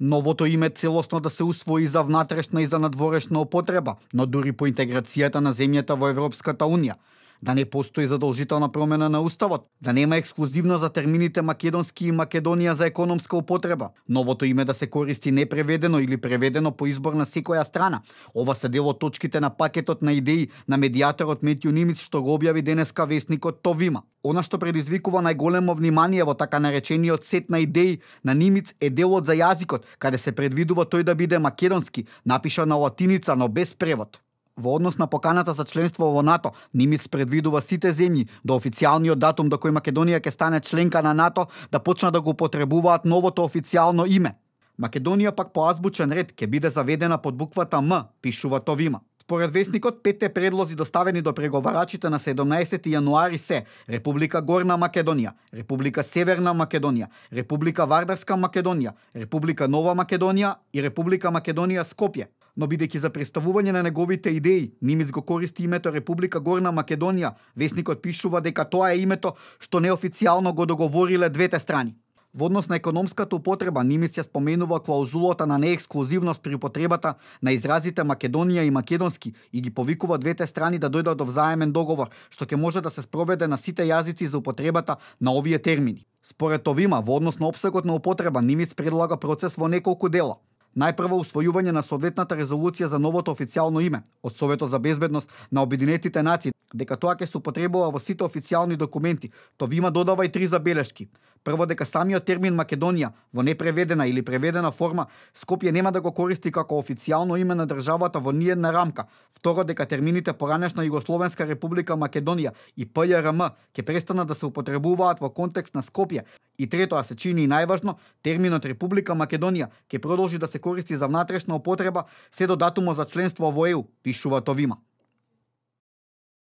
Новото име целосно да се усвои за внатрешна и за надворешна употреба, но дури по интеграцијата на земјата во Европската унија. Да не постои задолжителна промена на уставот, да нема ексклузивно за термините македонски и Македонија за економска употреба. Новото име да се користи непреведено или преведено по избор на секоја страна. Ова се дел од точките на пакетот на идеи на медијаторот Метју Нимиц што го објави денеска весникот Товима. Она што предизвикува најголемо внимание во така наречениот сет на идеи на Нимиц е делот за јазикот, каде се предвидува тој да биде македонски, напишан на латиница, но без превод. Во однос на поканата за членство во НАТО, Нимиц предвидува сите земји до официјалниот датум до кој Македонија ќе стане членка на НАТО да почнат да го потребуваат новото официјално име. Македонија пак по азбучен ред ќе биде заведена под буквата М, пишува Товима. Според вестникот, петте предлози доставени до преговарачите на 17 јануари се Република Горна Македонија, Република Северна Македонија, Република Вардарска Македонија, Република Нова Македонија и Република Македонија Скопје. Но бидејќи за представување на неговите идеи, Нимиц го користи името Република Горна Македонија, вестникот пишува дека тоа е името што неофицијално го договориле двете страни. Во однос на економската употреба, Нимиц ја споменува клаузулата на неексклузивност при употребата на изразите Македонија и македонски и ги повикува двете страни да дојдат до взаемен договор, што ќе може да се спроведе на сите јазици за употребата на овие термини. Според Товима, во однос на опсегот на употреба, Нимиц предлага процес во неколку дела. Најпрво усвојување на советната резолуција за новото официјално име од Советот за безбедност на Обединетите нации, дека тоа ќе се употребува во сите официјални документи. Товима додава и три забелешки. Прво, дека самиот термин Македонија во непреведена или преведена форма Скопје нема да го користи како официјално име на државата во ниедна рамка. Второ, дека термините поранешна Југословенска република Македонија и ПЈРМ ќе престанат да се употребуваат во контекст на Скопје. И трето, а се чини и најважно, терминот Република Македонија ќе продолжи да се користи за внатрешна употреба се до датумот за членство во ЕУ, пишува Товима.